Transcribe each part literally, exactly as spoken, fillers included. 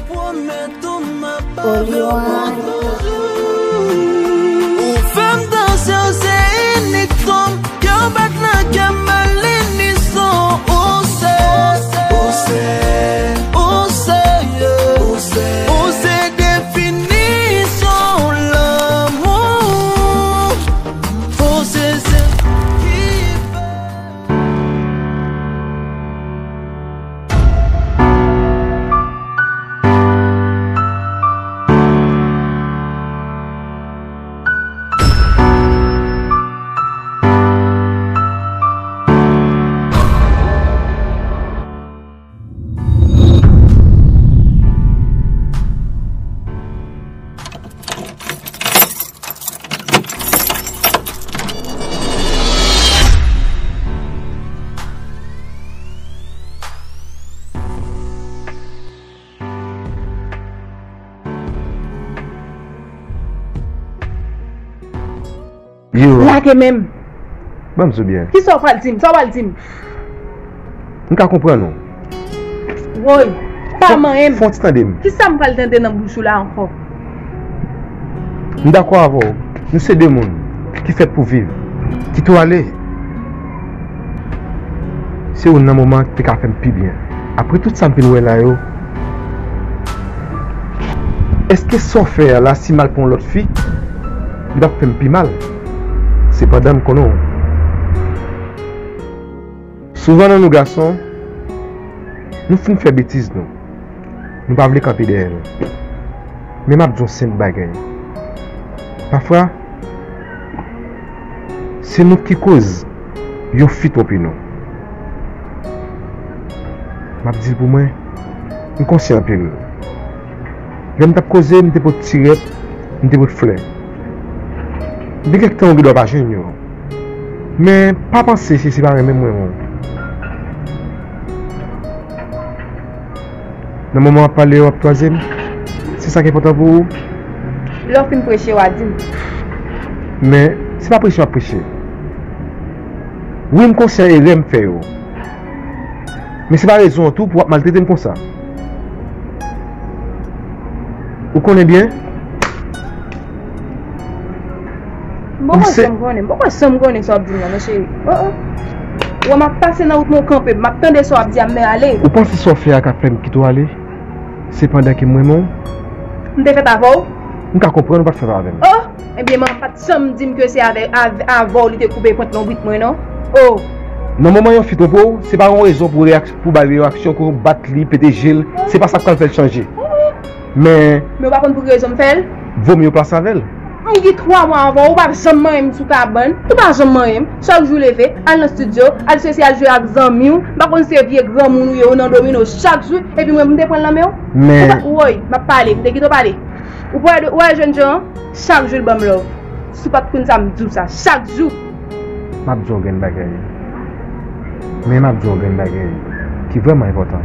Pwomèt ou m ap avè w pou toujou. Ou fè m danse, w se inik fanm yo bat nan kè m al inison. Ou se, ou se, ou se, ou se, ou se definisyon lanmou. Ou se sèl ki fè. Yo. Lage men m. Ban m sou byen. Kisa w pral di m? Sa w pral di m? M ka konprann ou. Woy, pa manyen m. Fè yon ti tande m. Kisa m pral tande nan bouch ou la ankò? M dakò avè w. Nou se de moun ki fèt pou viv. Kite w ale. Se youn nan moman ki te ka fè m pi byen. Apre tout sa m fin wè la yo, èske sa w fè a la, si m al pran yon lòt fi, li p ap fè m pi mal? Sepandan, m konnen w. Souvan nan nou gason, nou fin fè betiz nou. Nou pa vle kanpe dèyè l. Men m ap di yon senp bagay. Pafwa, se nou ki koz yon fi twonpe nou. M ap di l pou mwen, m konsyan anpil. Lè m t ap koze, m te pot ti rèp, m te pot flè. M te gen tan ou gen dwa pa jwenn yo. Men pa panse se, se pa renmen m renmen w. Nan moman w ap pale, w ap twaze m. Se sa k enpòtan pou ou? Lè w fin preche, w a di m. Men, se pa preche m ap preche. Wi, m konsyan erè m fè yo. Men se pa rezon an tou pou w ap maltrete m konsa. Ou konnen byen? M poko janm konnen, m poko janm konnen sa w ap di m nan, non, cheri. Oh, oh. Wè m ap pase nan wout mwen, w kanpe, m ap tande sa w ap di a, m men ale. Ou panse sa w fè a ka fè m kite w ale? Sepandan ke m renmen w. M te fèt avè w? M ka konprann ou pa t fèt avè m. Oh! Ebyen, manman pa t janm di m ke se avè, avè, avè w li te koupe pwent lonbrit mwen, non. Oh! Nan moman yon fi twonpe w, se pa yon rezon pou reyak-, pou bay reyaksyon, ke w bat li, pete je l, se pa sa k pral fè l chanje. Men. Men w pa konn pou ki rezon m fè l? Vo mye w plase avè l. M gen twa mwa avè w, ou pa janm manyen m sou kabann, ou pa janm manyen m. Chak jou leve, al nan estidyo, al sesi, al jwe ak zanmi w. M pa konn se vye granmoun ou ye, ou nan domino chak jou, epi mwen, m te pran l nan men w? Men. Ou pa, woy, m ap pale, m te kite w pale. Ou wè, ou wè jènjan an, chak jou l ban m love. Si w pa t konn sa, m di w sa, chak jou. M ap di w yon grenn bagay. Men m ap di w yon grenn bagay ki vrèman enpòtan.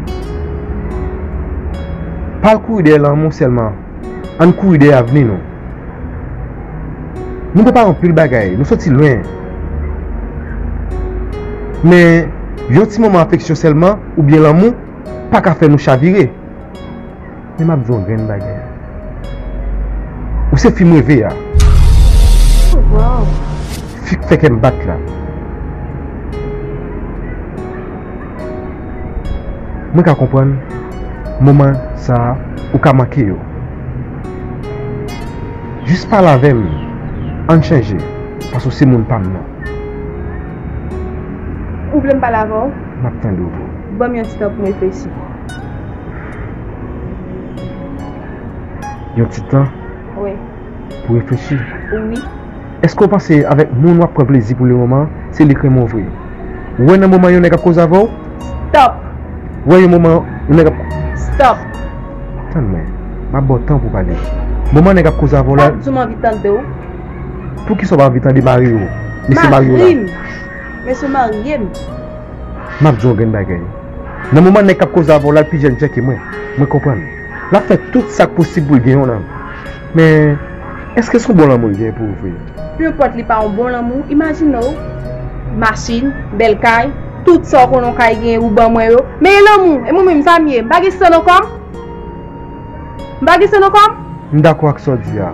Pa al kouri dèyè lanmou sèlman. Ann kouri dèyè avni nou. Nou prepare anpil bagay, nou soti lwen. Men, yon ti moman afeksyon sèlman, oubyen lanmou, pa ka fè nou chavire. Men m ap di w yon grenn bagay. Ou se fi m reve a. Wow. Fi k fè kè m bat la. Mwen ka konprann moman sa a ou ka manke yo. Jis pale avè m, ann chanje, paske w se moun pa m nan. Ou vle m pale avè w? M ap tande w. Ban m yon ti tan pou m reflechi. Yon ti tan? Wi. Pou reflechi? Wi. Èske w panse avèk moun w ap pran plezi pou le moman, se li k renmen w vre? Ou wè nan moman yon nèg ap koze avè w? Stop! Ou wè yon moman yon nèg ap... Stop! Tann mwen, m ap ba w tan pou w pale. Moman nèg ap koze avè w la... Pa di w m anvi tande w. Poukisa w pa anvi tande mari w? Mesye mari w la. Mari m! Mesye marye m! M ap di w yon grenn bagay. Nan moman nèg k ap koze avè w la, l pi jèn ke mwen. Mwen konprann. L ap fè tout sa k posib pou l gen yon nonm. Men, èske se yon bon lanmou l gen pou ou vre? Nenpòt li pa yon bon lanmou, imajine w. Machin, bèl kay, tout sa w konnen yon kay gen, ou ban mwen yo. Men e lanmou, e mwen menm sa m ye, m pa gen san nan kò m. M pa gen sen nan kò m? M dakò ak sa w di a.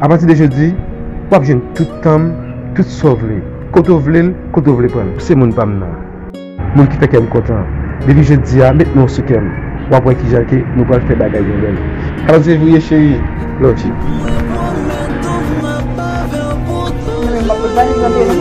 Apati de jodi, w ap jwenn tout tan m, tout sa w vle, kote w vle l, kote w vle pran l. Se moun pa m nan. Moun ki fè kè m kontan. Depi jodi a, met men w sou kè m. W ap wè kijan ke nou pral fè bagay yo bèl. Kalòt se vre cheri. Love you.